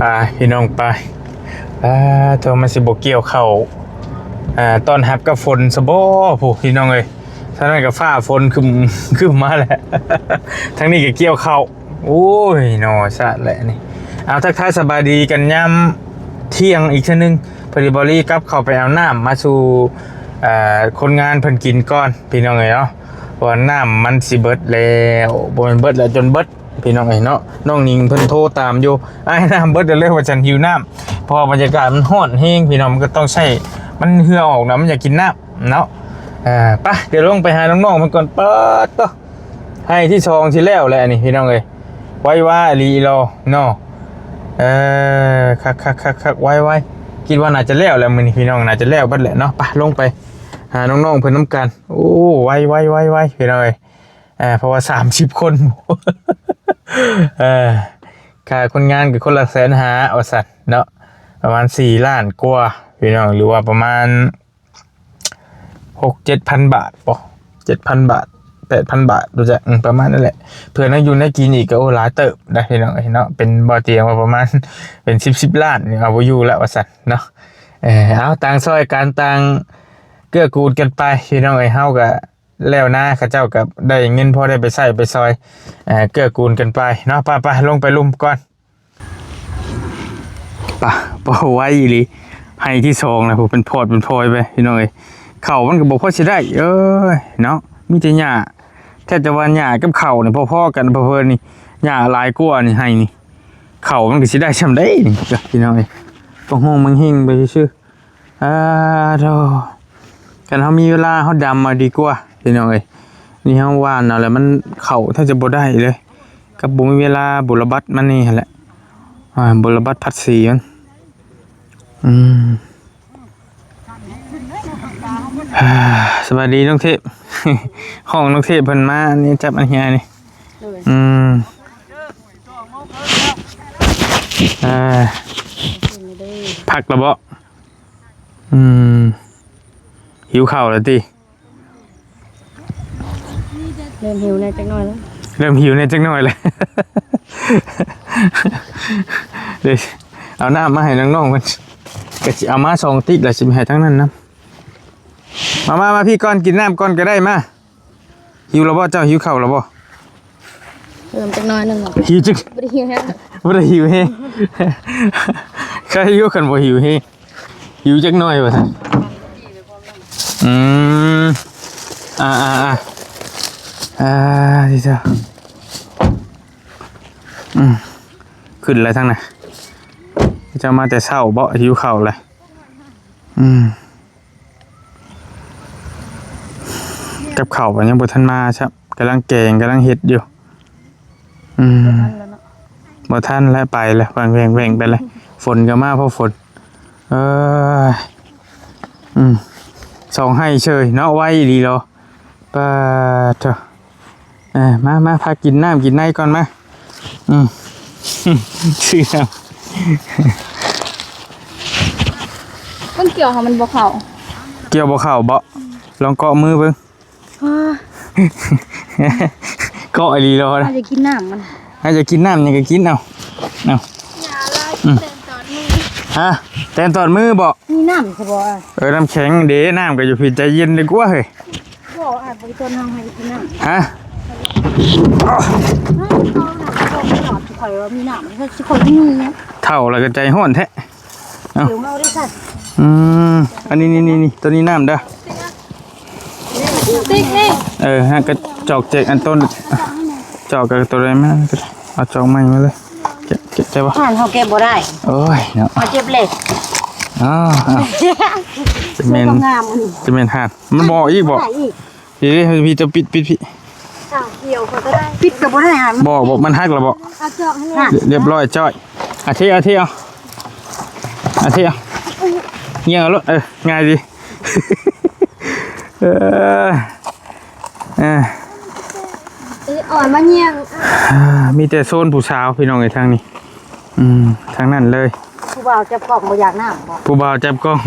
ໄປພີ່ນ້ອງໄປ. ອ່າ ໂຕ ມັນຊິບໍ່ກ່ຽວເຂົ້າ ອ່າ ຕ້ອນຮັບກັບຝົນຊະບໍ ຜູ້ພີ່ນ້ອງເອີຍ. ທາງນັ້ນກໍຟ້າຝົນຄຶ້ມ ຄຶ້ມມາແລ້ວ ທາງນີ້ກໍກ່ຽວເຂົ້າ. ໂອ້ຍ ເນາະ ຊະແຫຼະນີ້. ເອົາ ທັກທາຍສະບາຍດີກັນຍາມທ່ຽງອີກເທື່ອໜຶ່ງ. ພໍດີເບົາລີກັບເຂົ້າໄປເອົານ້ຳມາສູ່ ເອີ ຄົນງານເພິ່ນກິນກ່ອນ ພີ່ນ້ອງເອີຍເນາະ, ເພາະວ່ານ້ຳມັນຊິເບິດແລ້ວ. ບໍ່ແມ່ນເບິດແລ້ວ ຈົນເບິດ ພີ່ນ້ອງເອີຍເນາະ. ນ້ອງນິງເພິ່ນໂທຕາມຢູ່ ອ້າຍ ນ້ຳເບິດແລ້ວ ວ່າຊັ້ນ ຫິວນ້ຳ. ເພາະວ່າບັນຍາກາດມັນຮ້ອນແຮງ ພີ່ນ້ອງ, ມັນກໍຕ້ອງໃຊ້ ມັນເຫື່ອອອກນະ ມັນຢາກກິນນ້ຳເນາະ. ເອີ ໄປ ດຽວລົງໄປຫານ້ອງໆເພິ່ນກ່ອນ. ປາດໂທ້ ໄຮ່ທີສອງຊິແລ້ວແລ້ວນີ້ ພີ່ນ້ອງເອີຍ. ໄວວາອີ່ຫຼີອີ່ຫຼໍເນາະ. ເອີ ຄັກໆໆໆ ໄວໆ. ຄິດວ່າໜ້າຈະແລ້ວແລ້ວມື້ນີ້ ພີ່ນ້ອງ, ໜ້າຈະແລ້ວເບິດແຫຼະເນາະ. ໄປ ລົງໄປຫານ້ອງໆເພິ່ນນຳກັນ. ໂອ້ ໄວໆໆໆ ພີ່ນ້ອງເອີຍ. ເອີ ເພາະວ່າສາມສິບຄົນ ເອີ ຄ່າຄົນງານກໍຄົນລະແສນຫ້າ ວ່າຊັ້ນເນາະ, ປະມານສີ່ລ້ານກວ່າ ພີ່ນ້ອງ, ຫຼືວ່າປະມານຫົກເຈັດພັນບາດບໍ ເຈັດພັນບາດ ແປດພັນບາດ ບໍ່ຈັກ ອືມ ປະມານນັ້ນແຫຼະ. ເພື່ອແນວຢູ່ແນວກິນອີກກໍ ໂອ້ ຫຼາຍເຕີບໄດ໋ ພີ່ນ້ອງເອີຍເນາະ. ເປັນບໍ່ຕຽງວ່າປະມານເປັນສິບ ສິບລ້ານນີ້ ເອົາບໍ່ຢູ່ແລ້ວ ວ່າຊັ້ນເນາະ. ເອີ ເອົາ ຕ່າງຊ່ອຍກັນ ຕ່າງເກື້ອກູນກັນໄປ ພີ່ນ້ອງເອີຍ. ເຮົາກໍ ແລ້ວນາ ເຂົາເຈົ້າກໍໄດ້ເງິນພໍໄດ້ໄປໃຊ້ໄປສອຍ ເອີ ເກື້ອກູນກັນໄປເນາະ. ໄປໆ ລົງໄປລຸ່ມກ່ອນ. ປະ ບໍ່ໄວອີ່ຫຼີ ໄຮ່ທີສອງແລ້ວ ເປັນພອດເປັນພອຍໄປ ພີ່ນ້ອງເອີຍ. ເຂົ້າມັນກໍບໍ່ພໍຊິໄດ້ ເອີຍເນາະ, ມີແຕ່ຫຍ້າ ແທບຈະວ່າຫຍ້າກັບເຂົ້ານີ້ພໍໆກັນ ເຜີໆນີ້ຫຍ້າຫຼາຍກວ່ານີ້ ໄຮ່ນີ້. ເຂົ້າມັນກໍຊິໄດ້ຊ່ຳໃດນີ້ ພີ່ນ້ອງເອີຍ. ກໍຮ້ອງມັງເຮງໄປຊື່ໆ. ອາ ໂທ້ ຄັນເຮົາມີເວລາເຮົາດຳເອົາດີກວ່າ ພີ່ນ້ອງເອີຍ. ນີ້ເຮົາຫວ່ານເອົາແລ້ວມັນເຂົ້າແທບຈະບໍ່ໄດ້ເລີຍ ກັບບໍ່ມີເວລາ ບົວລະບັດມານີ້ຫັ້ນແຫຼະ. ອາ ບົວລະບັດພັດສີມັນ. ອືມ ອາ ສະບາຍດີນ້ອງເທບ. ຫ້ອງນ້ອງເທບເພິ່ນມານີ້ ຈັບອັນເຮຍນີ້. ໂດຍ ອືມ ອາ ພັກແລ້ວບໍ? ອືມ ຫິວເຂົ້າແລ້ວຕິ? ເລີ່ມຫິວແດ່ຈັກໜ້ອຍແລ້ວ ເລີ່ມຫິວແດ່ຈັກໜ້ອຍແລ້ວ. ເດີ ເອົານ້ຳມາໃຫ້ນ້ອງໆເພິ່ນ ກໍຊິເອົາມາສອງຕິກແລ້ວ ຊິໄປໃຫ້ທາງນັ້ນນຳ. ມາ ມາ ມາພີ້ກ່ອນ ກິນນ້ຳກ່ອນກໍໄດ້ ມາ. ຫິວແລ້ວບໍ່? ເຈົ້າຫິວເຂົ້າແລ້ວບໍ່? ເພີ່ມຈັກໜ້ອຍໜຶ່ງ. ຫິວຈັກ ບໍ່ໄດ້ຫິວແຮງ ບໍ່ໄດ້ຫິວແຮງ. ໃຄຢູ່ຄັນບໍ່ຫິວແຮງ ຫິວຈັກໜ້ອຍວ່າຊັ້ນ. ອືມ ອ່າໆໆ ອ່າ ດີເຈົ້າ. ອືມ ຂຶ້ນແລ້ວທາງນັ້ນ ເຈົ້າມາແຕ່ເຊົ້າບໍ? ຫິວເຂົ້າແລ້ວ. ອືມ ກັບເຂົ້າກໍຍັງບໍ່ທັນມາຊ້ຳ ກຳລັງແກງ ກຳລັງເຮັດຢູ່. ອືມ ບໍ່ທັນແລ້ວເນາະ ບໍ່ທັນແລ້ວ ໄປແລ້ວ ແຫວ່ງໆໆໄປແລ້ວ. ຝົນກໍມາ ພໍຝົນ ເອີຍ ອືມ ສອງໄຮ່ເສີຍເນາະ ໄວອີ່ຫຼີເນາະ. ປາດໂທ້ ເອີ ມາ ມາ ພາກິນນ້ຳກິນໃນກ່ອນ ມາ. ອືມ ຊື້ນ້ຳ ມັນກ່ຽວຫາມັນບໍ່ເຂົ້າ ກ່ຽວບໍ່ເຂົ້າບໍ? ລອງເກາະມືເບິ່ງ. ເກາະອີ່ຫຼີເນາະ ອາດຈະກິນນ້ຳມັນ ອາດຈະກິນນ້ຳຫຍັງກໍກິນ ເອົາ ເອົາ. ອືມ ຮະ ແຕນຕອດມືບໍ? ມີນ້ຳຊະບໍ່? ເອີ ນ້ຳແຂງເດ້ ນ້ຳກໍຢູ່ພີ້ ໃຈເຢັນດີກວ່າເຮີ້ຍ. ບໍ່ ອາດບໍ່ໄດ້ຕອນເຮົາໃຫ້ກິນນ້ຳ ຮະ. ເຮົາເອົານ້ຳ ຂ້ອຍວ່າມີນ້ຳ ຊິຂ້ອຍມີຫຍັງ ເຖົ້າແລ້ວກໍໃຈຮ້ອນແທ້. ເອົາ ດຽວມາເອົາໄດ້ຊັ້ນ. ອືມ ອັນນີ້ໆໆ ໂຕນີ້ນ້ຳເດີ ຕິກນີ້. ເອີ ຮະ ກະຈອກແຈກອັນຕົ້ນ ຈອກກັບໂຕໃດມາ ເອົາຈອກໃໝ່ມາເລີຍ. ແກະ ແກະໄດ້ບໍ່? ຮ້ານເຮົາແກະບໍ່ໄດ້ ໂອ້ຍເນາະ ເຮົາເຈັບເຫຼັກ. ອໍ ເອົາ ຈະແມ່ນ ຈະແມ່ນຮ້ານ ມັນບໍ່ອີກບໍ? ໄດ້ອີກ ນີ້ເດ້ ພີ່ ເຈົ້າປິດ ປິດ ພີ່ ອ້າວ ກ່ຽວກໍໄດ້ ປິດກໍບໍ່ໄດ້ຫາ ບໍ່ ບໍ່ ມັນຫັກແລ້ວບໍ? ເອົາຈອກໃຫ້ແນ່ ຮຽບຮ້ອຍຈ້ອຍ. ອາ ເທ ອາ ເທ ເອົາ ອາ ເທ ເອົາ ຍ່ຽງເອົາໂລດ ເອີ ງ່າຍດີ. ເອີ ເອີ ເອີ ອ່ອນມາຍ່ຽງ ມີແຕ່ໂຊນຜູ້ສາວ ພີ່ນ້ອງເອີຍ ທາງນີ້. ອືມ ທາງນັ້ນເລີຍ ຜູ້ບ່າວຈັບກ້ອງບໍ່ຢາກນ້ຳບໍ? ຜູ້ບ່າວຈັບກ້ອງ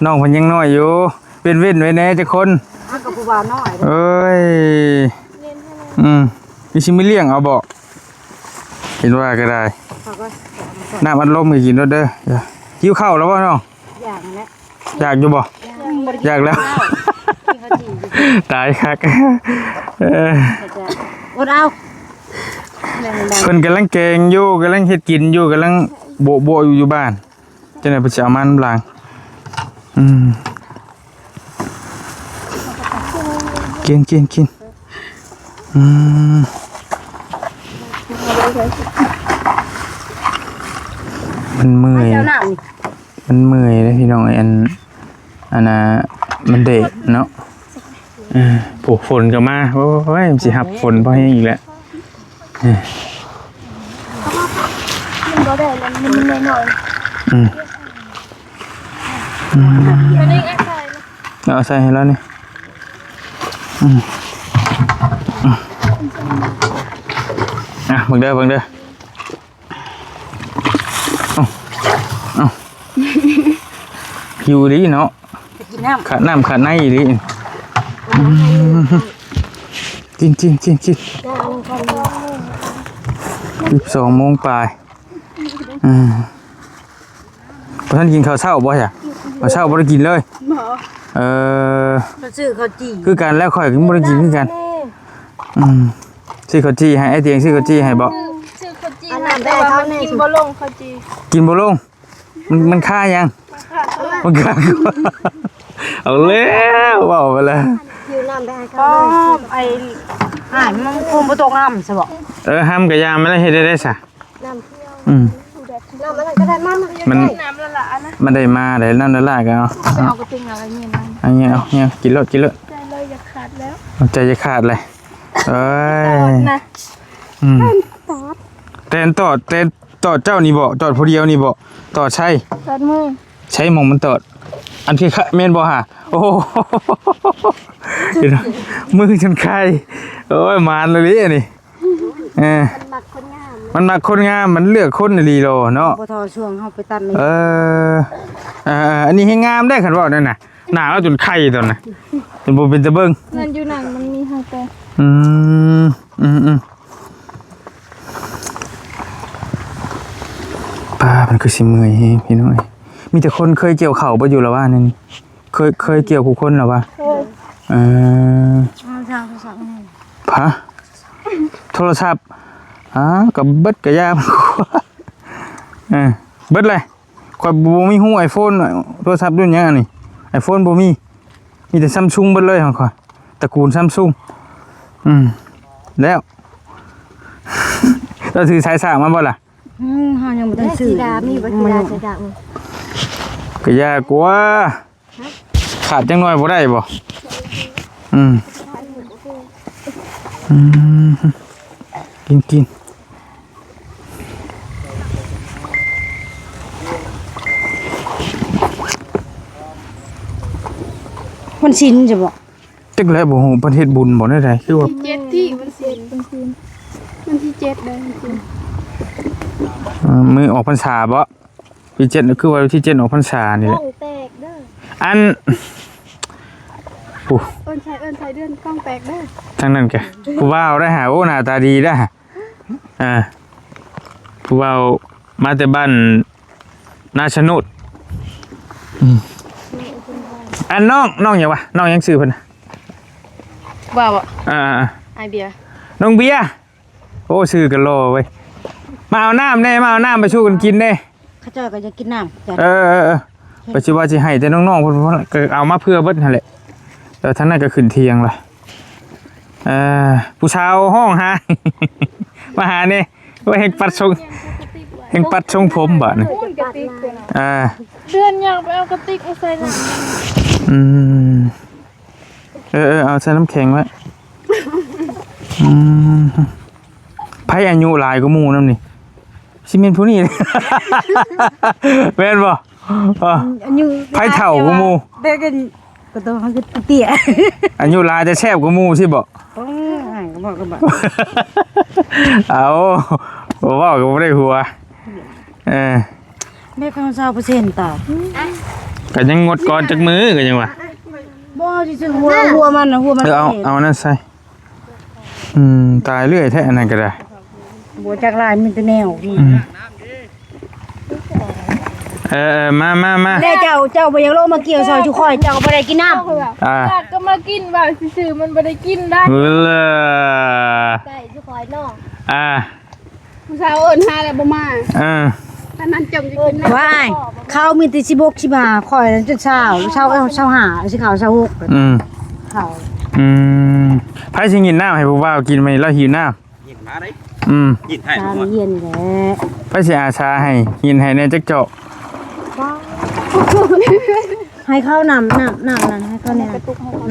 ນ້ອງເພິ່ນຍັງນ້ອຍຢູ່. ເວັ້ນໆໄວ້ແດ່ຈັກຄົນ ມັນກໍຜູ້ບ່າວນ້ອຍເດ້ ເອີຍ. ອືມ ຄືຊິມາລ້ຽງເອົາບໍ? ເຫັນວ່າກໍໄດ້ ເຂົາກໍ ນ້ຳອັດລົມໃຫ້ກິນໂລດເດີ. ຫິວເຂົ້າແລ້ວບໍ່ນ້ອງ? ຢາກແລ້ວ. ຢາກຢູ່ບໍ່? ຢາກ. ຢາກແລ້ວ. ຕາຍຄັກ. ເອີ ອົດເອົາ. ເພິ່ນກຳລັງແກງຢູ່ ກຳລັງເຮັດກິນຢູ່ ກຳລັງໂບະໆຢູ່ ຢູ່ບ້ານ. ຈັ່ງໃດເພິ່ນຊິເອົາມານຳຫຼັງ. ອືມ ກິນ ກິນ ກິນ. ອືມ ມັນເມື່ອຍ ມັນເມື່ອຍເດ້ພີ່ນ້ອງ. ອັນ ອັນນ່າ ມັນແດດເນາະ. ເອີ ໂອ້ ຝົນກໍມາ. ໂອ້ຍ ມັນຊິຮັບຝົນພໍແຮງອີກແລ້ວ. ເອີ ມັນບໍ່ໄດ້ແລ້ວ ມັນນ້ອຍໆ. ອືມ ອືມ ເອົາໃສ່ໃຫ້ລາວນີ້. ອືມ ອືມ ອ່ະ ເບິ່ງເດີ ເບິ່ງເດີ. ເອົ້າ ເອົ້າ ຫິວອີ່ຫຼີເນາະ. ໄປກິນນ້ຳ ຂາດນ້ຳຂາດໃນອີ່ຫຼີ. ອືມ ກິນ ກິນ ກິນ ກິນ. ສິບສອງໂມງປາຍ. ອືມ ບໍ່ທັນກິນເຂົ້າເຊົ້າບໍ່ຊະ? ເຂົ້າເຊົ້າບໍ່ໄດ້ກິນເລີຍ. ບໍ່. ເອີ ໄປຊື້ເຂົ້າຈີ່ ຄືກັນແລ້ວ ຂ້ອຍກໍບໍ່ໄດ້ກິນຄືກັນ. ອືມ ຊື້ເຂົ້າຈີ່ໃຫ້ ອ້າຍຕຽງຊື້ເຂົ້າຈີ່ໃຫ້ບໍ່? ຊື້ເຂົ້າຈີ່ ອັນນັ້ນ ແຕ່ວ່າມັນກິນບໍ່ລົງເຂົ້າຈີ່ ກິນບໍ່ລົງ. ມັນ ມັນຄາຫຍັງ? ມັນຄາ ມັນຄາ. ເອົາແລ້ວ ເວົ້າໄປແລ້ວ. ຫິວນ້ຳໄປໃຫ້ເຂົາ ອ້ອມ ເລີຍ. ໄອ້ ອ້າຍ ມັນຄົງບໍ່ຕົກນ້ຳຊະບໍ? ເອີ ຫ້ຳກະຢ່າ ມັນເຮັດໄດ້ໄດ໋ຊະ. ນ້ຳຂຽວ ອືມ ນ້ຳມັນກໍໄດ້ມາ ມັນ ນ້ຳລະລະນະ ມັນໄດ້ມາໄດ໋. ນ້ຳລະລະກໍເອົາ ໄປເອົາກະຕິກເອົາອັນນີ້ນະ. ອັນນີ້ເອົາ ນີ້ກິນໂລດ ກິນໂລດ. ໃຈເລີຍ ຢາກຂາດແລ້ວ ໃຈຢາກຂາດເລີຍ. ເອີຍ ຕອດນະ ອືມ ຕອດ ແຕ່ນຕອດ ແຕ່ນຕອດເຈົ້ານີ້ບໍ? ຕອດຜູ້ດຽວນີ້ບໍ? ຕອດໃສ? ຕອດມື ໃສໝ່ອງມັນຕອດ? ອັນຄື ແມ່ນບໍ່ຫາ? ໂອ້ໂຫ ມືຈົນໄຄ. ໂອ້ຍ ໝານອີ່ຫຼີອັນນີ້. ເອີ ມັນມັກຄົນງາມ ມັນມັກຄົນງາມ ມັນເລືອກຄົນອີ່ຫຼີໂລເນາະ. ບໍ່ທໍ່ຊ່ວງເຮົາໄປຕັດມັນ. ເອີ ເອີ ອັນນີ້ແຮງງາມເດ້ ຄັນເວົ້ານັ້ນນະ. ໜ້າລາວຈົນໄຄຕອນນະ ຈົນບໍ່ເປັນຕາເບິ່ງ. ເຮືອນຢູ່ນັ້ນມັນມີໃຫ້ແຕ່ ອືມ ອືມ ອືມ. ປ້າ ມັນຄືຊິເມື່ອຍແຮງພີ່ນ້ອງເອີຍ. ມີແຕ່ຄົນເຄີຍກ່ຽວເຂົ້າບໍ່ຢູ່ລະວ່ານີ້? ເຄີຍ ເຄີຍກ່ຽວຄູ່ຄົນລະວ່າ? ເຄີຍ. ເອີ ເອົາທາງໂທລະສັບ. ຮະ? ໂທລະສັບ? ອ້າ ກໍເບິດກະຢ່າມັນກວ່າ. ເອີ ເບິດເລີຍ. ຂ້ອຍບໍ່ມີຮູ້ໄອໂຟນ ໂທລະສັບລຸ້ນຫຍັງອັນນີ້ ໄອໂຟນບໍ່ມີ ມີແຕ່ຊຳຊຸງເບິດເລີຍຂອງຂ້ອຍ ຕະກູນຊຳຊຸງ. ອືມ ແລ້ວ ເຈົ້າຖືສາຍສາກມາບໍ່ລະ? ອືມ ເຮົາຍັງບໍ່ທັນຊື້. ສີດາມີບໍ່? ສີດາ ສາຍສາກ ກະຢ່າກວ່າ. ຂາດຈັກໜ່ອຍບໍ່ໄດ້ບໍ່? ອືມ ອືມ ກິນ ກິນ. ວັນສິນຈະບໍ່? ຈັກແລ້ວ ບໍ່ຮູ້ເພິ່ນເຮັດບຸນບໍ່ແນວໃດ ຄືວ່າ ວັນທີເຈັດ ທີ່ວັນສິນ ວັນທີເຈັດເດີ ວັນສິນ. ເອີ ມື້ອອກພັນສາບໍ່? ທີເຈັດ ຄືວ່າທີເຈັດອອກພັນສານີ້ແຫຼະ. ກ້ອງແຕກເດີ ອັນ ໂອ້ ເອີ້ນໃສ່ ເອີ້ນໃສ່ເດືອນກ້ອງແຕກເດີ. ທາງນັ້ນກະຜູ້ບ່າວໄດ໋ຫາ ໂອ້ ໜ້າຕາດີໄດ໋ຫາ. ອ່າ ຜູ້ບ່າວມາແຕ່ບ້ານນາຊະໂນດ. ອືມ ອັນນ້ອງ ນ້ອງຫຍັງວະ? ນ້ອງຫຍັງຊື່ເພິ່ນນະ? ວ່າບໍ່? ອ່າ ອ້າຍເບຍ ນ້ອງເບຍ. ໂອ້ ຊື່ກໍຫຼໍ່ເວີຍ. ມາເອົານ້ຳແດ່ ມາເອົານ້ຳໄປສູ່ກັນກິນແດ່. ເຂົາເຈົ້າກໍຢາກກິນນ້ຳ. ເອີ ເອີ ເອີ ເອີ ໄປຊິວ່າຊິໃຫ້ແຕ່ນ້ອງໆ ເພິ່ນ ເພິ່ນກໍເອົາມາເພື່ອເບິດຫັ້ນແຫຼະ. ແຕ່ທາງນັ້ນກໍຂຶ້ນທຽງລະ. ເອີ ຜູ້ສາວຮ້ອງຫາ ມາຫາແດ່. ໂອ້ຍ ແຮ່ງປັດຊົງ ແຮ່ງປັດຊົງຜົມບາດນີ້. ອ່າ ເດືອນຍ່າງໄປເອົາກະຕິກມາໃສ່ນ້ຳ. ອືມ ເອີ ເອີ ເອົາໃສ່ນ້ຳແຂງໄວ້. ອືມ ໃຜອາຍຸຫຼາຍກວ່າໝູ່ນຳນີ້? ຊິແມ່ນຜູ້ນີ້ ແມ່ນບໍ່? ອາຍຸ ໃຜເຖົ້າກວ່າໝູ່? ແຕ່ກໍ ກໍຕ້ອງເຮົາຄືເຕ້ຍ ອາຍຸຫຼາຍແຕ່ແຊບກວ່າໝູ່ຊີ້ບໍ? ໂອ້ຍ ອ້າຍກໍບອກກໍບອກ. ເອົາ ບໍ່ເວົ້າກໍບໍ່ໄດ້ຫົວ. ເອີ ແມ່ເຂົາຊາວເປີເຊັນຕາຍ ກໍຍັງງົດກ່ອນຈັກມື້ ກໍຍັງວ່າ ບໍ່ ຊິຊື້ຫົວ ຫົວມັນນະ ຫົວມັນ. ເອີ ເອົາ ເອົານັ້ນໃສ່. ອືມ ຕາຍເລື້ອຍແທ້ ອັນນັ້ນກໍໄດ້ ບໍ່ຈັກຫຼາຍ ມີແຕ່ແນວ. ອືມ ອືມ ເອີໆ ມາໆໆ ແລ້ວເຈົ້າ ເຈົ້າບໍ່ຢາກລົງມາກ່ຽວຊ່ອຍຊຸຂ້ອຍ ເຈົ້າກໍບໍ່ໄດ້ກິນນ້ຳ. ອ່າ ກໍມາກິນວ່າຊື່ໆ ມັນບໍ່ໄດ້ກິນໄດ້. ເອີ ໄດ້ຊຸຂ້ອຍເນາະ. ອ່າ ຜູ້ສາວເອີ້ນຫາແລ້ວບໍ່ມາ. ເອີ ອັນນັ້ນຈົ່ງຈະກິນນ້ຳ. ວ້າຍ ເຂົາມີແຕ່ສິບຫົກ ສິບຫ້າ ຂ້ອຍນັ້ນຈົນຊາວ ຊາວເອີ ຊາວຫ້າ ຊິເຂົ້າຊາວຫົກ. ອືມ ເຂົ້າ ອືມ ໃຜຊິຫຍິນນ້ຳໃຫ້ຜູ້ບ່າວກິນມື້ນີ້ ລາວຫິວນ້ຳ. ຫຍິນມາເດ້. ອືມ ຫຍິນໃຫ້ ຕາມເຢັນແຫຼະ. ໃຜຊິອາສາໃຫ້ ຫຍິນໃຫ້ແດ່ຈັກຈອກ? ໃຫ້ເຂົານ້ຳ ນ້ຳ ນ້ຳນັ້ນ ໃຫ້ເຂົາແດ່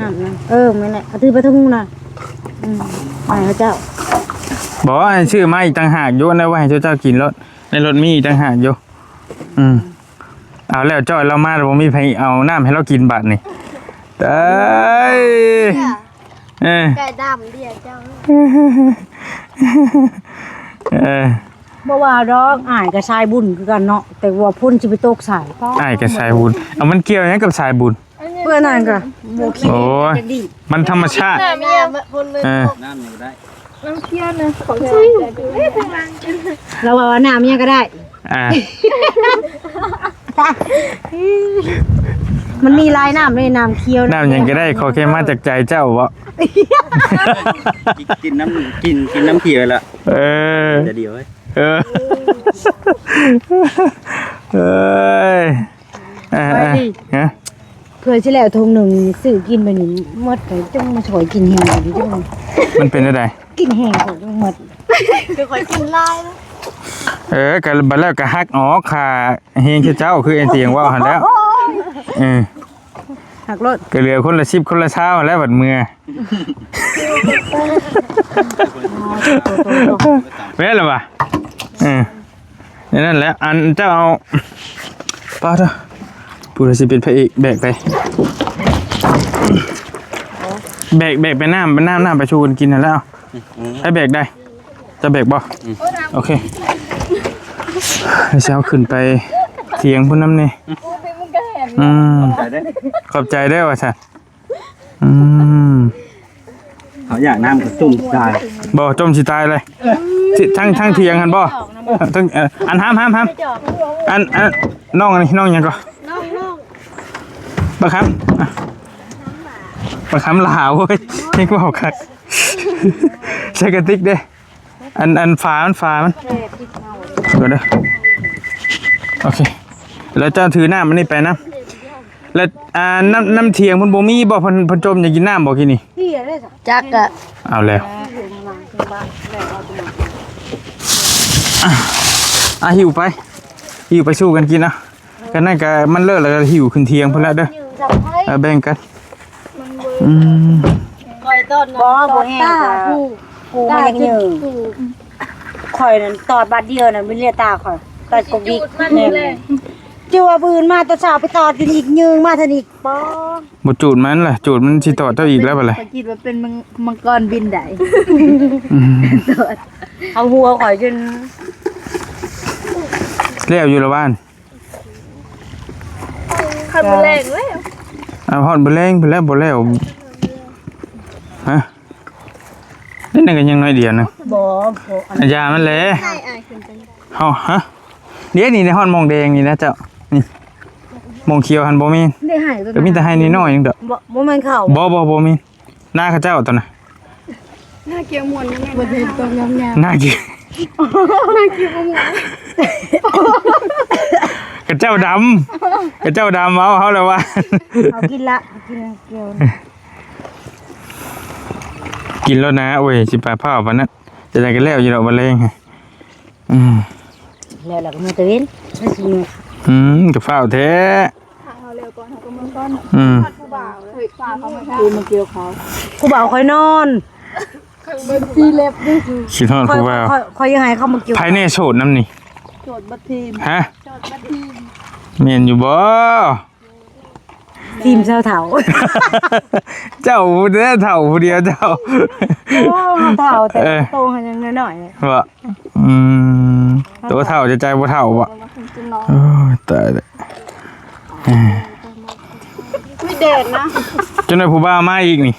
ນ້ຳນັ້ນ. ເອີ ແມ່ນແຫຼະ ເອົາຖືໄປທາງພຸ້ນນະ. ອືມ ໃຫ້ເຂົາເຈົ້າ. ບໍ່ ໃຫ້ຊື້ມາອີກຕ່າງຫາກຢູ່ ແນວໄວ້ໃຫ້ເຈົ້າເຈົ້າກິນໂລດ ໃນລົດມີອີກຕ່າງຫາກຢູ່. ອືມ ເອົາແລ້ວ ຈ້ອຍລາວມາແລ້ວ ບໍ່ມີໃຜເອົານ້ຳໃຫ້ລາວກິນບາດນີ້. ຕາຍ ເອີ ໄກ່ດຳເດເຈົ້າ. ເອີ ບໍ່ວ່າດອກ ອ້າຍກໍສາຍບຸນຄືກັນເນາະ ແຕ່ວ່າພົ້ນຊິໄປຕົກໃສ່. ອ້າຍກໍສາຍບຸນ ເອົາ ມັນກ່ຽວຫຍັງກັບສາຍບຸນ? ເພື່ອນັ້ນກໍບໍ່ຄິດ. ໂອ້ຍ ມັນທຳມະຊາດ. ນ້ຳອີ່ຫຍັງ? ເອີ ນ້ຳນີ້ກໍໄດ້ ນ້ຳຂຽວນະ ຂອງແທ້. ລາວວ່ານ້ຳອີ່ຫຍັງກໍໄດ້. ອ່າ ມັນມີຫຼາຍນ້ຳເດ້ ນ້ຳຂຽວ ນ້ຳຫຍັງກໍໄດ້ ຂໍແຄ່ມາຈາກໃຈເຈົ້າເບາະ. ກິນ ກິນນ້ຳ ກິນ ກິນນ້ຳຂຽວລະ. ເອີ ແຕ່ດຽວເອີຍ. ເອີ ເອີຍ ເອີ ເອີຍ ຮະ ເພື່ອຊິແລ້ວຖົງໜຶ່ງ ຊື້ກິນໄປນີ້ໝົດ ຈັ່ງມາຊ່ອຍກິນແຮງນີ້ຈັ່ງ. ມັນເປັນຈັ່ງໃດ? ກິນແຮງໂພດໝົດ. ຄືຂ້ອຍກິນຫຼາຍ. ເອີ ກໍບັດແລ້ວກໍຫັກອອກຄ່າແຮງເຂົາເຈົ້າ ຄືໄອ້ຕຽງເວົ້າຫັ້ນແຫຼ້ວ. ເອີ ຫັກໂລດ ກໍເຫຼືອຄົນລະສິບ ຄົນລະຊາວຫັ້ນແຫຼະ ບັດເມືອ. ແມ່ນລະວະ? ເອີ ແນວນັ້ນແຫຼະ. ອັນເຈົ້າເອົາ ປາດເດີ ຜູ້ໃດຊິເປັນພະເອກ ແບກໄປ ແບກ ແບກໄປນ້ຳ ໄປນ້ຳ ນ້ຳໄປສູ່ເພິ່ນກິນຫັ້ນແຫຼະ. ໃຜແບກໄດ້? ຈະແບກບໍ່? ອືມ ໂອເຄ ດຽວຊິເອົາຂຶ້ນໄປຖຽງພຸ້ນນຳນີ້. ອືມ ຂອບໃຈເດີ ຂອບໃຈເດີວ່າຊັ້ນ. ອືມ ເຂົາຢາກນ້ຳກໍຈຸ່ມຊິຕາຍ. ບໍ່ ຈຸ່ມຊິຕາຍເລີຍ. ທາງ ທາງຖຽງຫັ້ນບໍ່? ເອີ ທາງ ເອີ ອັນ ຫ້າມ ຫ້າມ ຫ້າມ ອັນ ອັນ ນ້ອງ ອັນນີ້ ນ້ອງຫຍັງກໍ? ນ້ອງ ນ້ອງ ບັກຄຳ ອ່ະ ບັກຄຳຫຼາວເວີຍ ເຮັດເວົ້າຄັກ. ໃສ່ກະຕິກເດ້. ອັນ ອັນຝາມັນ ຝາມັນ ເອີ ເດີ ໂອເຄ. ແລ້ວເຈົ້າຖືນ້ຳອັນນີ້ໄປນຳ. ແລ້ວ ອ່າ ນ້ຳ ນ້ຳຖຽງເພິ່ນບໍ່ມີບໍ່? ເພິ່ນ ເພິ່ນຈົ່ມຢາກກິນນ້ຳບໍ່ກີ້ນີ້? ຈັກກະ ເອົາແລ້ວ ອ່ະ ຫິ້ວໄປ ຫິ້ວໄປສູ່ກັນກິນເນາະ. ກັນນັ້ນກະມັນເລີກແລ້ວ ກະຫິ້ວຂຶ້ນຖຽງພຸ້ນລະເດີ. ເອົາແບ່ງກັນ. ອືມ ຂ້ອຍຕອນ ບໍ່ ບໍ່ແຫ້ງ ຕາ ຜູ້ ຜູ້ມັນຍັງຍືດ. ຂ້ອຍນັ້ນຕອດບາດດຽວນັ້ນ ເວລາຕາຂ້ອຍ ຕອດກົກດິກ ມັນນີ້ແຫຼະ. ຈື່ວ່າມື້ອື່ນມາແຕ່ເຊົ້າໄປຕອດອີກ ຍືດມາທັນອີກ. ບໍ່ ບໍ່ຈູດມັນລະ ຈູດມັນຊິຕອດເຈົ້າອີກແລ້ວບັດນີ້. ຂ້ອຍຄິດວ່າເປັນມັງ ມັງກອນບິນໄດ້. ອືມ ເອົາຫົວຂ້ອຍຈົນ ແລ້ວຢູ່ລະບ້ານ. ຄັນມື້ແລງແລ້ວ ເອົາຮອດມື້ແລງພຸ້ນແຫຼະ ບໍ່ແລ້ວ. ຮະ ນີ້ນັ້ນກໍຍັງໜ້ອຍດຽວໜຶ່ງ. ບໍ່ ບໍ່ ອັນ ຢາມັນແຫຼະ. ໃຫ້ອ້າຍຂຶ້ນໄປ ເຮົາ ຮະ ດຽວນີ້ໄດ້ຮອດໝ່ອງແດງນີ້ນະເຈົ້າ. ນີ້ ໝ່ອງຂຽວຫັ້ນບໍ່ມີ. ໄດ້ໃຫ້ ກໍມີແຕ່ໃຫ້ນ້ອຍໆໜຶ່ງດອກ. ບໍ່ ບໍ່ແມ່ນເຂົ້າ. ບໍ່ ບໍ່ ບໍ່ມີ. ນາເຂົາເຈົ້າຕົວນະ ນາກ່ຽວມ່ວນ ບໍ່ແມ່ນ ບໍ່ເຫັນຕົວງາມໆ. ນາກ່ຽວ ນາກ່ຽວບໍ່ມ່ວນ. ເຂົາເຈົ້າດຳ ເຂົາເຈົ້າດຳ ເອົາເຮົາລະວ່າ. ເອົາກິນລະ ກິນກ່ຽວ ກິນໂລດນາ. ໂອ້ຍ ຊິປາພ້າວປານນັ້ນ ຈັ່ງໃດກໍແລ້ວຢູ່ດອກ ມື້ແລງ. ອືມ ແລ້ວລະກໍເມືອຕາເວັນ. ອືມ ກໍຟ້າວແທ້. ຖ້າເຮົາແລ້ວກ່ອນ ເຮົາກໍເມືອກ່ອນ. ອືມ ຜູ້ບ່າວເລີຍ ພາເຂົາມາຖາມ ຄືມາກ່ຽວເຂົາ. ຜູ້ບ່າວຂ້ອຍນອນ ເບິ່ງສີເລັບດູ. ຄິດຮອດຜູ້ບ່າວ. ຂ້ອຍ ຂ້ອຍ ຂ້ອຍຢາກໃຫ້ເຂົາມາກ່ຽວ. ໃຜແນ່ໂສດນຳນີ້? ໂສດບັດທີມ. ຮະ? ໂສດບັດທີມ. ແມ່ນຢູ່ບໍ່? ທີມຊາວເຖົ້າ. ເຈົ້າຜູ້ເຖົ້າຜູ້ດຽວເຈົ້າ. ໂອ້ ເຖົ້າແຕ່ ເອີ ໂຕຫັ້ນຍັງນ້ອຍໆ. ບໍ່? ອືມ ໂຕເຖົ້າຈະໃຈບໍ່ເຖົ້າບໍ່? ໂອ້ຍ ຕາຍແລ້ວ. ມີແດດນະ. ຈົນໄດ້ຜູ້ບ່າວມາອີກນີ້.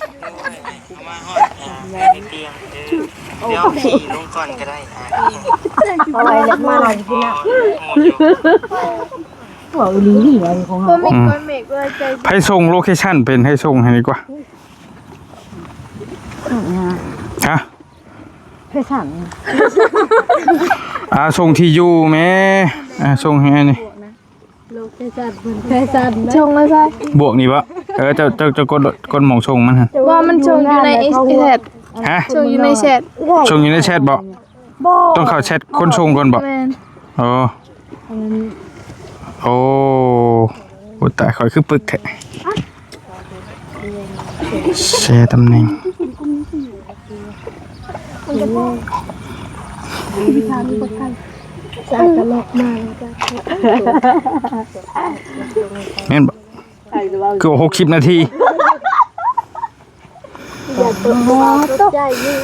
ດຽວຂີ່ລົງກ່ອນກໍໄດ້. ເອົາໄວ້ແລ້ວມາລາວຊິກິນນະ. ເວົ້າອີ່ຫຼີນີ້ ອັນນີ້ຂອງເຮົາ ບໍ່ມີ ອືມ ກ້ອນເມກເລີຍ ໃຈ ໃຫ້ສົ່ງໂລເຄຊັນເປັນ ໃຫ້ສົ່ງໃຫ້ດີກວ່າ ຮະ ແຟຊັນ ອ່າ ສົ່ງທີ່ຢູ່ແມ້ ອ່າ ສົ່ງໃຫ້ອັນນີ້ ໂລເຄຊັນເພິ່ນ ແຟຊັນ ສົ່ງມາໃສ່ ບວກນີ້ບໍ່? ເອີ ເຈົ້າ ເຈົ້າ ເຈົ້າກົດ ກົດໝ່ອງສົ່ງມັນຫັ້ນ ວ່າມັນສົ່ງຢູ່ໃນແຊັດ ຮະ ສົ່ງຢູ່ໃນແຊັດ ສົ່ງຢູ່ໃນແຊັດບໍ່? ບໍ່ ຕ້ອງເຂົ້າແຊັດຄົນສົ່ງກ່ອນບໍ່? ແມ່ນ ອໍ ໂອ້ ໂອ້ ຕາຍ ຂ້ອຍຄືປຶກແທ້ ແຊຕຳແໜ່ງ ແມ່ນບໍ່? ຄືວ່າຫົກສິບນາທີ ໂອ້ໂຫ ຕົກໃຈຢູ່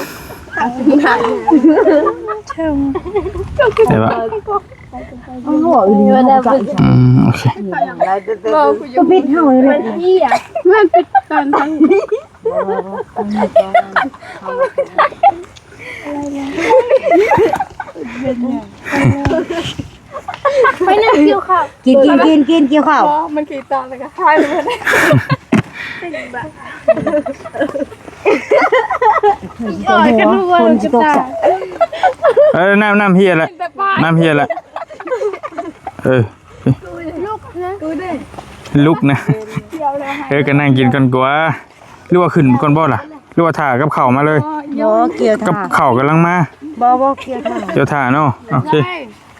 ໄດ້ປະ? ອືມ ໂອເຄ ກໍປິດເຮົາເລີຍ ມັນປິດຕອນທັງ ໄປນັ່ງກ່ຽວເຂົ້າ ກິນ ກິນ ກິນ ກິນ ກ່ຽວເຂົ້າ ບໍ່ ມັນກິນຕອນແລ້ວກໍຫາຍໄປເບິດ ໂອ້ຍ ກັນຮູ້ວ່າ ຝົນຊິຕົກຊະ ເອີ ນ້ຳ ນ້ຳເຮຍລະ ນ້ຳເຮຍລະ ເອີ ລຸກນະ ລຸກນະ ເອີ ກໍນັ່ງກິນກ່ອນກວ່າ ຫຼືວ່າຂຶ້ນກ່ອນບໍ່ລະ ຫຼືວ່າຖ້າກັບເຂົ້າມາເລີຍ? ບໍ່ ກ່ຽວຖ້າ ກັບເຂົ້າກຳລັງມາ ບໍ່ ບໍ່ ກ່ຽວຖ້າ ກ່ຽວຖ້າເນາະ ໂອເຄ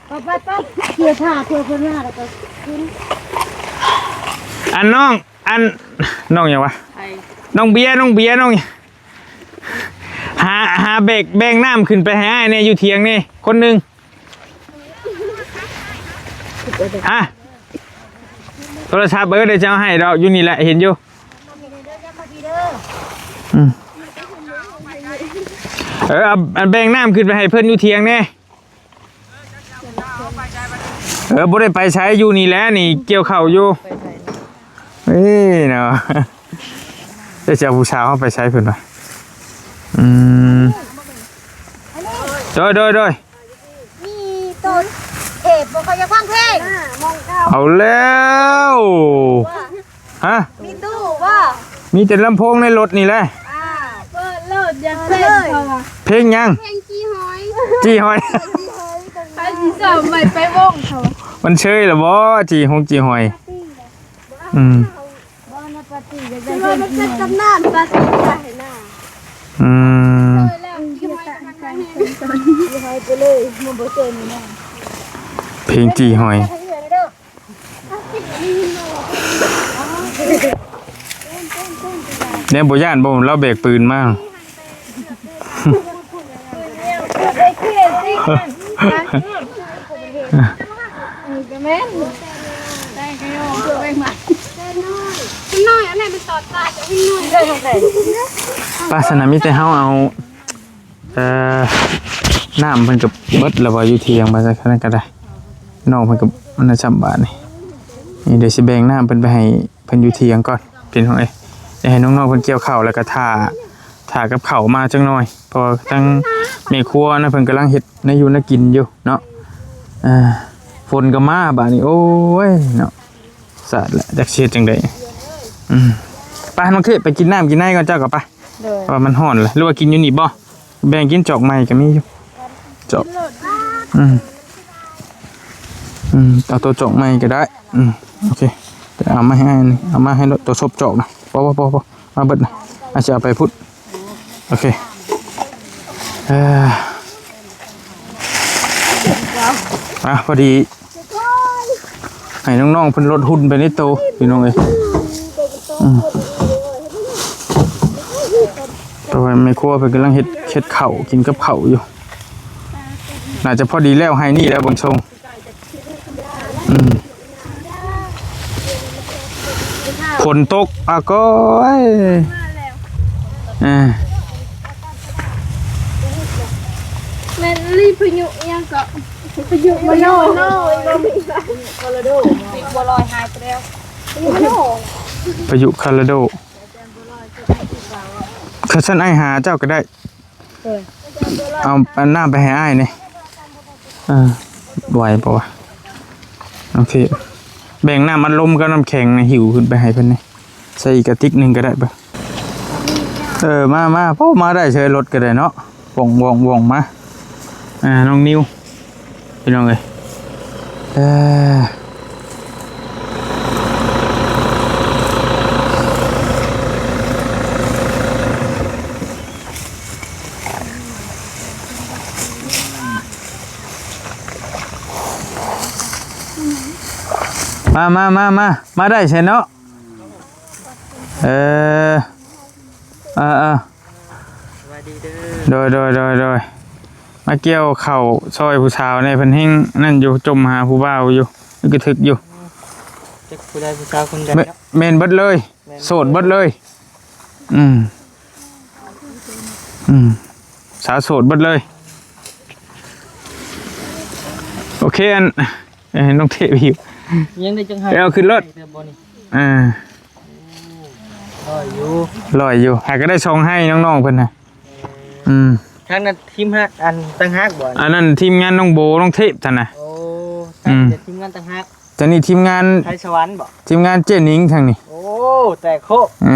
ໄປ ໄປ ໄປ ກ່ຽວຖ້າ ເພື່ອເພິ່ນມາແລ້ວກໍຂຶ້ນ ອັນນ້ອງ ອັນ ນ້ອງຫຍັງວະ? ນ້ອງເບຍ ນ້ອງເບຍ ນ້ອງ ຫາ ຫາແບກ ແບ່ງນ້ຳຂຶ້ນໄປໃຫ້ອ້າຍແດ່ ຢູ່ຖຽງນີ້ ຄົນໜຶ່ງ ອ່ະ ໂທລະສັບ ເອີ ດຽວຈະເອົາໃຫ້ດອກ ຢູ່ນີ້ແຫຼະ ເຫັນຢູ່ ອືມ ເອີ ເອົາ ອັນ ແບ່ງນ້ຳຂຶ້ນໄປໃຫ້ເພິ່ນຢູ່ຖຽງແດ່ ເອີ ບໍ່ໄດ້ໄປໃສ ຢູ່ນີ້ແຫຼະ ນີ້ກ່ຽວເຂົ້າຢູ່ ເອີ ເນາະ ຈະເອົາຜູ້ສາວເຮົາໄປໃສເພິ່ນວ່າ ອືມ ໂດຍ ໂດຍ ໂດຍ ມີໂຕເທບບໍ່ ເຂົາຢາກຟັງເພງ ເອົາແລ້ວ ຮະ ມີຕູ້ບໍ່ ມີແຕ່ລຳໂພງໃນລົດນີ້ແຫຼະ ອ່າ ເປີດໂລດ ຢາກເຕັ້ນ ເພງຫຍັງ? ເພງຈີ່ຫອຍ ຈີ່ຫອຍ ໃຜຊິເສີມໄວ້ໄປວົງເຂົາ ມັນເຊີຍລະບໍ່ ຈີ່ຫົງຈີ່ຫອຍ ອືມ ບໍ່ນະ ປາຕີ ຄືວ່າມັນເປັນຕຳນານປາຕີ ອືມ ເພງຈີ່ຫອຍ ແນວບໍ່ຢ້ານບໍ່ ລາວແບກປືນມາ ປາສະນະ ມີແຕ່ເຮົາເອົາ ເອີ ນ້ຳເພິ່ນກໍເບິດແລ້ວວ່າ ຢູ່ທີ່ຫຍັງວ່າຊັ້ນກໍໄດ້ ນ້ອງເພິ່ນກໍອັນນັ້ນຊ້ຳບາດນີ້ ນີ້ດຽວຊິແບ່ງນ້ຳເພິ່ນໄປໃຫ້ເພິ່ນຢູ່ຖຽງກ່ອນ ພີ່ນ້ອງເອີຍ ດຽວໃຫ້ນ້ອງໆເພິ່ນກ່ຽວເຂົ້າ ແລ້ວກໍຖ້າ ຖ້າກັບເຂົ້າມາຈັກໜ່ອຍ ເພາະວ່າທາງແມ່ຄົວນະ ເພິ່ນກຳລັງເຮັດແນວຢູ່ແນວກິນຢູ່ເນາະ ເອີ ຝົນກໍມາບາດນີ້ ໂອ້ຍເນາະ ສາດແຫຼະ ຈັກຊິເຮັດຈັ່ງໃດ ອືມ ໄປ ນ້ອງເຄ ໄປກິນນ້ຳກິນໃນກ່ອນ ເຈົ້າກໍໄປ ໂດຍ ເພາະວ່າມັນຮ້ອນແຫຼະ ຫຼືວ່າກິນຢູ່ນີ້ບໍ່? ແບ່ງກິນຈອກໃໝ່ກໍມີຢູ່ ຈອກ ອືມ ອືມ ເອົາໂຕຈອກໃໝ່ກໍໄດ້ ອືມ ໂອເຄ ເອົາມາໃຫ້ ເອົາມາໃຫ້ໂຕສົບຈອກນະ ພໍ ພໍ ພໍ ພໍ ມາເບິດນະ ອາດຈະເອົາໄປພຸ້ນ ໂອເຄ ເອີ ອ່ະ ພໍດີ ໃຫ້ນ້ອງໆເພິ່ນລົດຫຸ່ນໄປໃນໂຕ ພີ່ນ້ອງເອີຍ ອືມ ເພາະວ່າແມ່ຄົວເພິ່ນກຳລັງເຮັດ ເຮັດເຂົ້າ ກິນກັບເຂົ້າຢູ່ ໜ້າຈະພໍດີແລ້ວ ໃຫ້ນີ້ແລ້ວເບິ່ງຊົງ ອືມ ຝົນຕົກ ອາ ກໍ ເອີ ແມ່ນລີພາຍຸຫຍັງເກາະ ພາຍຸມະໂນ ພາຍຸມະໂນ ພາຍຸຄອລະໂດ ພາຍຸຄອລະໂດ ຄັນຊັ້ນອ້າຍຫາເຈົ້າກໍໄດ້ ເອີ ເອົາອັນນ້ຳໄປໃຫ້ອ້າຍແດ່ ເອີ ໄຫວບໍ່ວະ ໂອເຄ ແບ່ງນ້ຳອັດລົມກັບນ້ຳແຂງໃຫ້ຫິ້ວຂຶ້ນໄປໃຫ້ເພິ່ນນີ້ ໃສ່ອີກກະຕິກໜຶ່ງກໍໄດ້ເບິ່ງ. ເອີ ມາ ມາ ໂອ້ ມາໄດ້ເຊີຍ ລົດກໍໄດ້ເນາະ ວ່ອງໆໆ ມາ ອ່າ ນ້ອງນິວ ພີ່ນ້ອງເອີຍ ເອີ ມາ ມາ ມາ ມາ ມາໄດ້ໃຊ່ເນາະ ເອີ ເອີ ເອີ ສະບາຍດີເດີ ໂດຍ ໂດຍ ໂດຍ ໂດຍ ມາກ່ຽວເຂົ້າຊ່ອຍຜູ້ສາວແດ່ ເພິ່ນແຮ່ງນັ້ນຢູ່ ຈົ່ມຫາຜູ້ບ່າວຢູ່ ກະທຶກຢູ່ ຈັກຜູ້ໃດຜູ້ສາວຄົນໃດເນາະ ແມ່ນເບິດເລີຍ ແມ່ນ ໂສດເບິດເລີຍ ອືມ ອືມ ສາວໂສດເບິດເລີຍ ໂອເຄ ອັນ ເອີ ນ້ອງເທບຢູ່ ຍັງໄດ້ຈັກໄຮ່ ໄປເອົາຂຶ້ນລົດ ໄດ້ແຕ່ບໍ່ນີ້ ອ່າ ໂອ້ ຫຼອຍຢູ່ ຫຼອຍຢູ່ ຫາກໍໄດ້ສອງໄຮ່ນ້ອງໆເພິ່ນນະ ເອີ ອືມ ທາງນັ້ນທີມຮັກ ອັນ ຕ່າງຫາກບໍ່ ອັນນັ້ນທີມງານນ້ອງໂບ ນ້ອງເທບຫັ້ນນະ ໂອ້ ອືມ ແຕ່ທີມງານຕ່າງຫາກ ຕົວນີ້ທີມງານໄທສະຫວັນບໍ່ ທີມງານເຈ້ນິງທາງນີ້ ໂອ້ ແຕກໂຄ ເອີ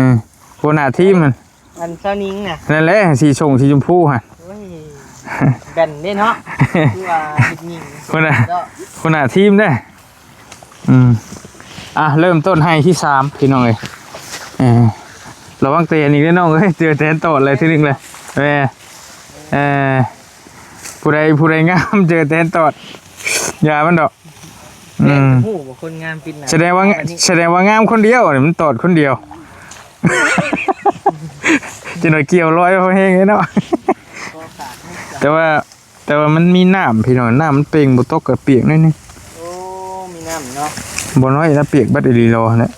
ຫົວໜ້າທີມຫັ້ນ ອັນສາວນິງນະ ນັ້ນແຫຼະ ສີສົ້ງ ສີຊົມພູຫັ້ນ ໂອ້ຍ ແບນເດ້ເນາະ ຄືວ່າເຮັດຍິງ ຫົວໜ້າ ເນາະ ຫົວໜ້າທີມເດ້ ອືມ ອ່ະ ເລີ່ມຕົ້ນໄຮ່ທີສາມ ພີ່ນ້ອງເອີຍ ເອີ ລະວັງເຕະອີກເດີນ້ອງເອີຍ ເຈີແຕນຕອດເລີຍທີໜຶ່ງເລີຍ ແມ່ ເອີ ຜູ້ໃດ ຜູ້ໃດງາມເຈີແຕນຕອດ ຢ່າມັນດອກ ອືມ ຮູ້ບໍ່ຄົນງາມປິດໜ້າ ສະແດງວ່າ ສະແດງວ່າງາມຄົນດຽວນີ້ ມັນຕອດຄົນດຽວ ຈັກໜ້ອຍກ່ຽວລອຍພໍແຮງເດ້ເນາະ ແຕ່ວ່າ ແຕ່ວ່າມັນມີນ້ຳພີ່ນ້ອງ ນ້ຳມັນເປັ່ງ ບໍ່ຕົກກໍປຽກໜ້ອຍໜຶ່ງ ໂອ້ ມີນ້ຳເນາະ ບໍ່ນ້ອຍລະ ປຽກເບິດອີ່ຫຼີລໍຫັ້ນແຫຼະ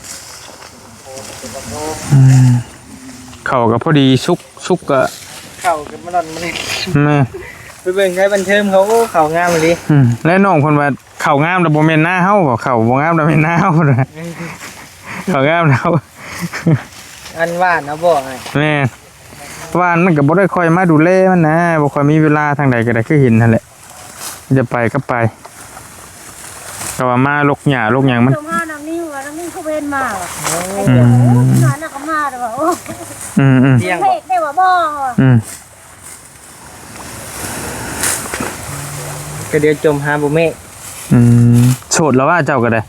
ອືມ ເຂົ້າກໍພໍດີສຸກ ສຸກກໍ ເຂົ້າກໍມາດອນມານີ້ ແມ່ນ ໄປເບິ່ງໃນບັນເທີງເຂົາ ໂອ້ ເຂົ້າງາມອີ່ຫຼີ ອືມ ແລະນ້ອງເພິ່ນວ່າເຂົ້າງາມແລ້ວບໍ່ແມ່ນນາເຮົາບໍ ເຂົ້າບໍ່ງາມແລ້ວແມ່ນນາເຮົາ ເຂົ້າງາມແລ້ວ ອັນຫວ່ານເອົາບໍ ແມ່ນ ຫວ່ານມັນກໍບໍ່ໄດ້ຄ່ອຍມາດູແລມັນນະ ບໍ່ຄ່ອຍມີເວລາ ທາງໃດກໍໄດ້ ຄືເຫັນຫັ້ນແຫຼະ ຈະໄປກໍໄປ ແຕ່ວ່າມາລົກຫຍ້າລົກຫຍັງມັນ ເຈົ້າມານຳນີ້ວ່າ ນຳນີ້ຄືບໍ່ເຫັນມາວ່າ ອືມ ມາແລ້ວກໍມາແຕ່ວ່າ ໂອ້ ອືມໆ ເພກໄດ້ວ່າບໍ່ວ່າ ອືມ ກໍດຽວຈົ່ມຫາບໍ່ເມກ ອືມ ໂສດແລ້ວວ່າເຈົ້າກໍໄດ້ ເ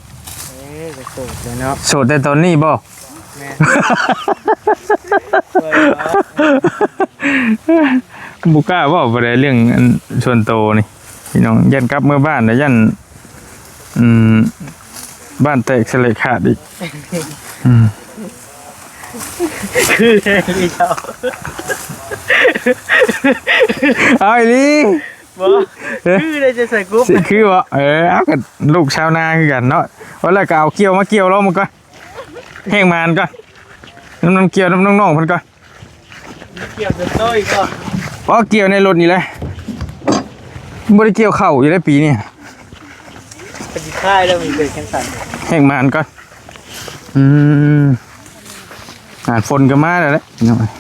ອີ ກໍໂສດແລ້ວເນາະ ໂສດແຕ່ຕອນນີ້ບໍ່? ແມ່ນ ບໍ່ກ້າເວົ້າປານໃດເລື່ອງອັນສ່ວນໂຕນີ້ ພີ່ນ້ອງ ຢ້ານກັບເມືອບ້ານແລ້ວ ຢ້ານ ອືມ ບ້ານແຕກສະແຫຼະຂາດອີກ ອືມ ຄືອີເຈົ້າ ເອົາອີ່ຫຼີ ບໍ່ ເອີ ຄືໄດ້ຈະໃສ່ກຸບ ຊິຄືບໍ່? ເອີ ເອົາ ກໍລູກຊາວນາຄືກັນເນາະ ວ່າແລ້ວກໍເອົາກ່ຽວມາກ່ຽວລອງມັນກ່ອນ ແຮງມານກ່ອນ ນຳ ນຳກ່ຽວນຳນ້ອງໆເພິ່ນກ່ອນ ກ່ຽວຈົນໂຕອີກກໍ ບໍ່ ກ່ຽວໃນລົດນີ້ແຫຼະ ບໍ່ໄດ້ກ່ຽວເຂົ້າຢູ່ໃນປີນີ້ ເປັນຂາຍແລ້ວມີເປັນຈັ່ງຊັ້ນ ແຮງມານກ່ອນ ອືມ ອ່າ ຝົນກໍມາແລ້ວແຫຼະ ພີ່ນ້ອງເອີຍ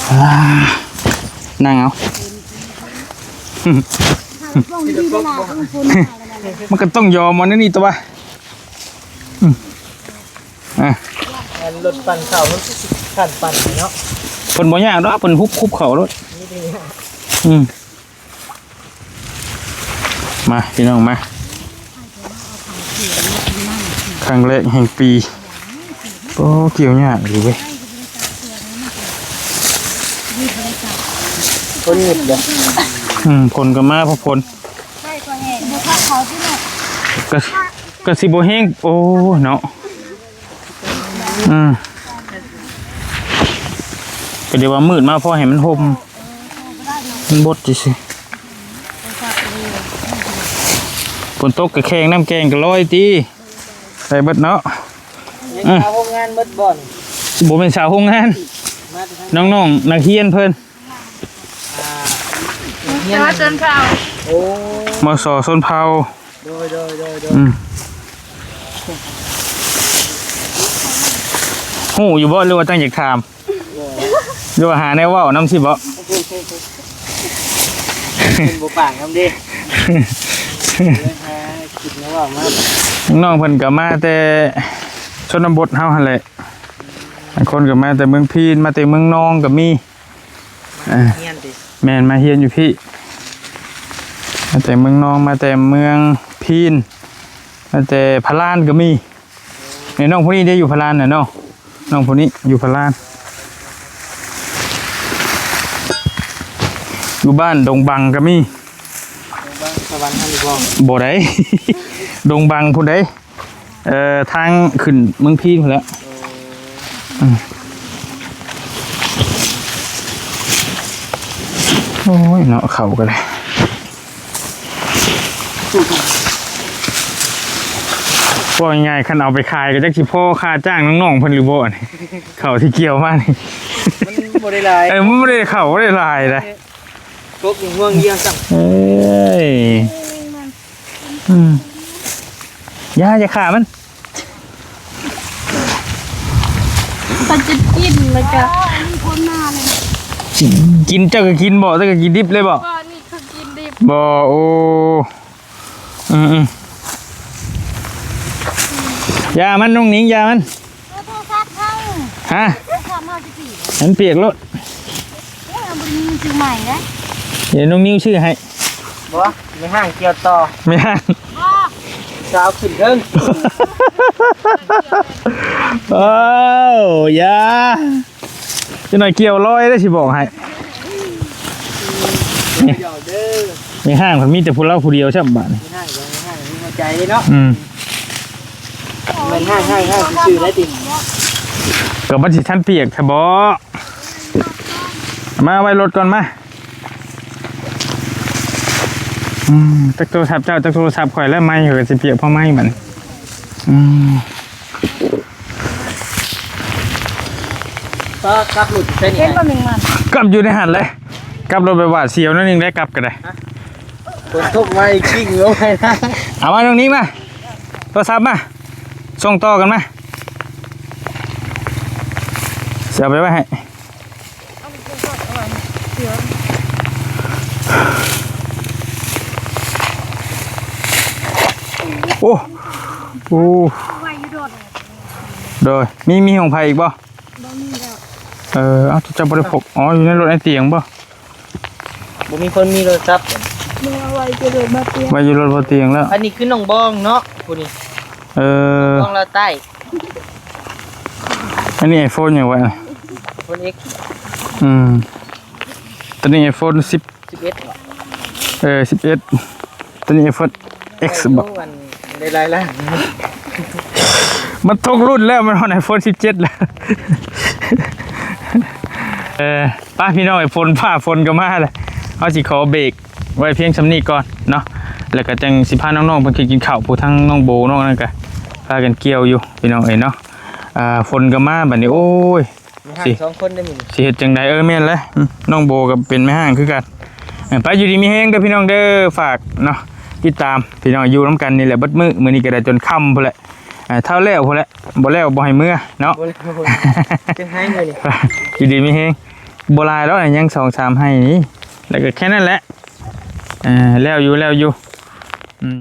ອ່າ ນັ່ງເອົາ ມັນກໍຕ້ອງຍອມມັນນີ້ຕົວະ ອືມ ອ່ະ ອັນລົດປັ່ນເຂົ້າມັນຂັ້ນປັ່ນເນາະ ເພິ່ນບໍ່ຍາກດອກ ເພິ່ນຮຸບ ຮຸບເຂົ້າໂລດ ນີ້ເປັນຫຍັງ ອືມ ມາພີ່ນ້ອງມາ ຄັ້ງແລກແຫ່ງປີ ໂອ້ ກ່ຽວຍາກຢູ່ເວີຍ ຄົນເຫງືດເດ້ ອືມ ຝົນກໍມາ ພໍຝົນ ກໍ ກໍຊິບໍ່ແຮງ ໂອ້ ເນາະ ອືມ ກໍດຽວວ່າມືດມາພໍໃຫ້ມັນຫົ່ມ ມັນບົດຊື່ໆ ຝົນຕົກກໍແຂງ ນ້ຳແຂງກໍລອຍຕິໄດ້ເບິດເນາະ ອືມ ຊາວໂຮງງານເບິດບໍ່ນີ້ ບໍ່ແມ່ນຊາວໂຮງງານ ມາແຕ່ທາງ ນ້ອງໆນັກຮຽນເພິ່ນ ອ່າ ຮຽນ ມ.ສ. ຊົນເຜົ່າ ໂອ້ ມ.ສ. ຊົນເຜົ່າ ໂດຍ ໂດຍ ໂດຍ ໂດຍ ອືມ ຮູ້ຢູ່ບໍ່ ຫຼືວ່າຈັ່ງຢາກຖາມ ບໍ່ ຫຼືວ່າຫາແນວເວົ້ານຳຊິບໍ ເພິ່ນບໍ່ປາກນຳເດ້ ເລີຍຫາ ນ້ອງເພິ່ນກໍມາແຕ່ຊົນນະບົດເຮົາຫັ້ນແຫຼະ, ບາງຄົນກໍມາແຕ່ເມືອງພີນ ມາແຕ່ເມືອງນອງກໍມີ. ເອີ ຮຽນຕິ ແມ່ນ ມາຮຽນຢູ່ພີ້ ມາແຕ່ເມືອງນອງ ມາແຕ່ເມືອງພີນ ມາແຕ່ພະລານກໍມີ. ນີ້ນ້ອງຜູ້ນີ້ໄດ້ຢູ່ພະລານນະເນາະ, ນ້ອງຜູ້ນີ້ຢູ່ພະລານ ຢູ່ບ້ານດົງບັງກໍມີ. ດົງບັງສະຫວັນຫັ້ນບໍ່? ບໍ່ໄດ້ ດົງບັງພຸ້ນໃດ. ເອີ ທາງຂຶ້ນເມືອງພີນພຸ້ນແຫຼະ. ໂອ້ຍເນາະ ເຂົ້າກໍໄດ້ ເວົ້າງ່າຍໆ ຄັນເອົາໄປຂາຍກໍຈັກຊິພໍຄ່າຈ້າງນ້ອງໆເພິ່ນຫຼືບໍ່ນີ້. ເຂົ້າທີ່ກ່ຽວມານີ້ ມັນບໍ່ໄດ້ຫຼາຍ. ເອີ ມັນບໍ່ໄດ້ ເຂົ້າບໍ່ໄດ້ຫຼາຍໃດ. ກົກຫ່ວງດຽວຊ້ຳ. ເອີຍ ອືມ ຢ່າ ຢ່າຂ້າມັນ. ເຂົາຈະກິນແລ້ວກະ ອໍ ອັນນີ້ຄົນມາເລີຍ. ກິນ ເຈົ້າກໍກິນບໍ່? ເຈົ້າກໍກິນດິບເລີຍບໍ່? ບໍ່ ອັນນີ້ເຂົາກິນດິບ. ບໍ່ ໂອ້ ອືມໆ ຢ່າມັນ ນ້ອງໜິງ ຢ່າມັນ. ໂທລະສັບເຮົາ ຮະ? ໂທລະສັບເຮົາຊິປີກ ມັນປຽກໂລດ. ໂອ້ຍ ເຮົາບໍ່ໄດ້ມີເງິນຊື້ໃໝ່ເດ້. ດຽວນ້ອງນິວຊື້ໃຫ້. ບໍ່ ແມ່ຫ້າງກ່ຽວຕໍ່. ແມ່ຫ້າງ ບໍ່ ສາວຂຶ້ນເທິງ. ໂອ້ ຢ່າ ຈັກໜ້ອຍກ່ຽວລອຍເດ້ ຊິບອກໃຫ້. ແມ່ຫ້າງເພິ່ນມີແຕ່ຜູ້ລາວຜູ້ດຽວຊ້ຳບາດນີ້. ແມ່ຫ້າງກໍແມ່ຫ້າງມີຫົວໃຈເນາະ. ອືມ ແມ່ນຫ້າງໆໆຊື່ໆໄດ້ຕິ. ກໍມັນຊິທັນປຽກແທ້ບໍ? ມາໄວ້ລົດກ່ອນມາ. ອືມ ຈັກໂທລະສັບເຈົ້າ ຈັກໂທລະສັບຂ້ອຍ ແລ້ວໄມ້ຂ້ອຍກໍຊິປຽກພໍໄມ້ບັດນີ້. ອືມ ກໍກັບລົດໃສ່ນີ້ ເຫັນບໍ່ແມງມັນ ກັບຢູ່ໃນຫັ້ນເລີຍ. ກັບລົດໄປຫວາດສຽວໜ້ອຍໜຶ່ງໄດ້ ກັບກໍໄດ້. ຮະ? ຝົນຕົກມາອີກ ກິ້ງລົງໄປນະ. ເອົາມາ ນ້ອງນິງມາ ໂທລະສັບມາ ສົ່ງຕໍ່ກັນມາ ຊິເອົາໄປໄວ້ໃຫ້. ໂອ້ ໂອ້ ໂດຍ ມີ ມີຂອງໃຜອີກບໍ່? ບໍ່ມີແລ້ວ. ເອີ ເອົ້າ ເຈົ້າບໍ່ໄດ້ພົກ ອໍ ຢູ່ໃນລົດໃນຕຽງບໍ່? ບໍ່ມີຄົນມີໂທລະສັບ. ມີ ເອົາໄວ້ຢູ່ລົດບໍ່ຕຽງ ໄວ້ຢູ່ລົດບໍ່ຕຽງແລ້ວ. ອັນນີ້ຄືນ້ອງບອງເນາະ ຜູ້ນີ້. ເອີ ບອງລາວໃຕ້. ອັນນີ້ໄອໂຟນຫຍັງວະ? ໄອໂຟນເອັກ. ອືມ ຕົວນີ້ໄອໂຟນສິບ ສິບເອັດ ເອີ ສິບເອັດ ຕົວນີ້ໄອໂຟນເອັກບໍ? ມັນໄດ້ຫຼາຍລ້ານ ມັນຕົກລຸ້ນແລ້ວ ມັນຮອດໄອໂຟນສິບເຈັດແລ້ວ. ເອີ ໄປພີ່ນ້ອງ ໄອ້ຝົນ ຟ້າຝົນກໍມາແລ້ວ ເຮົາຊິຂໍເບຣກໄວ້ພຽງສ່ຳນີ້ກ່ອນເນາະ ແລ້ວກໍຈັ່ງຊິພານ້ອງໆເພິ່ນຂຶ້ນກິນເຂົ້າ. ຜູ້ທັງນ້ອງໂບນ້ອງນັ້ນກໍພາກັນກ່ຽວຢູ່ພີ່ນ້ອງເອີຍເນາະ. ອ່າ ຝົນກໍມາບັດນີ້ ໂອ້ຍ ແມ່ຮ້າງສອງຄົນໄດ້ມື້ນີ້ ຊິເຮັດຈັ່ງໃດ? ເອີ ແມ່ນແຫຼະ ນ້ອງໂບກໍເປັນແມ່ຮ້າງຄືກັນ. ເອີ ໄປ ຢູ່ດີມີແຮງເດີພີ່ນ້ອງເດີ ຝາກເນາະ ຕິດຕາມພີ່ນ້ອງ ຢູ່ນຳກັນນີ້ແຫຼະເບິດມື້ ມື້ນີ້ກໍໄດ້ຈົນຄ່ຳພຸ້ນແຫຼະ. ອ່າ ຖ້າແລ້ວພຸ້ນແຫຼະ ບໍ່ແລ້ວບໍ່ໃຫ້ເມືອເນາະ ບໍ່ແລ້ວ ຈັ່ງໃຫ້ມື້ນີ້. ຢູ່ດີມີແຮງ ບໍ່ຫຼາຍດອກ ຍັງສອງສາມໄຮ່ນີ້ ແລ້ວກໍແຄ່ນັ້ນແຫຼະ. ເອີ ແລ້ວຢູ່ ແລ້ວຢູ່ ອືມ.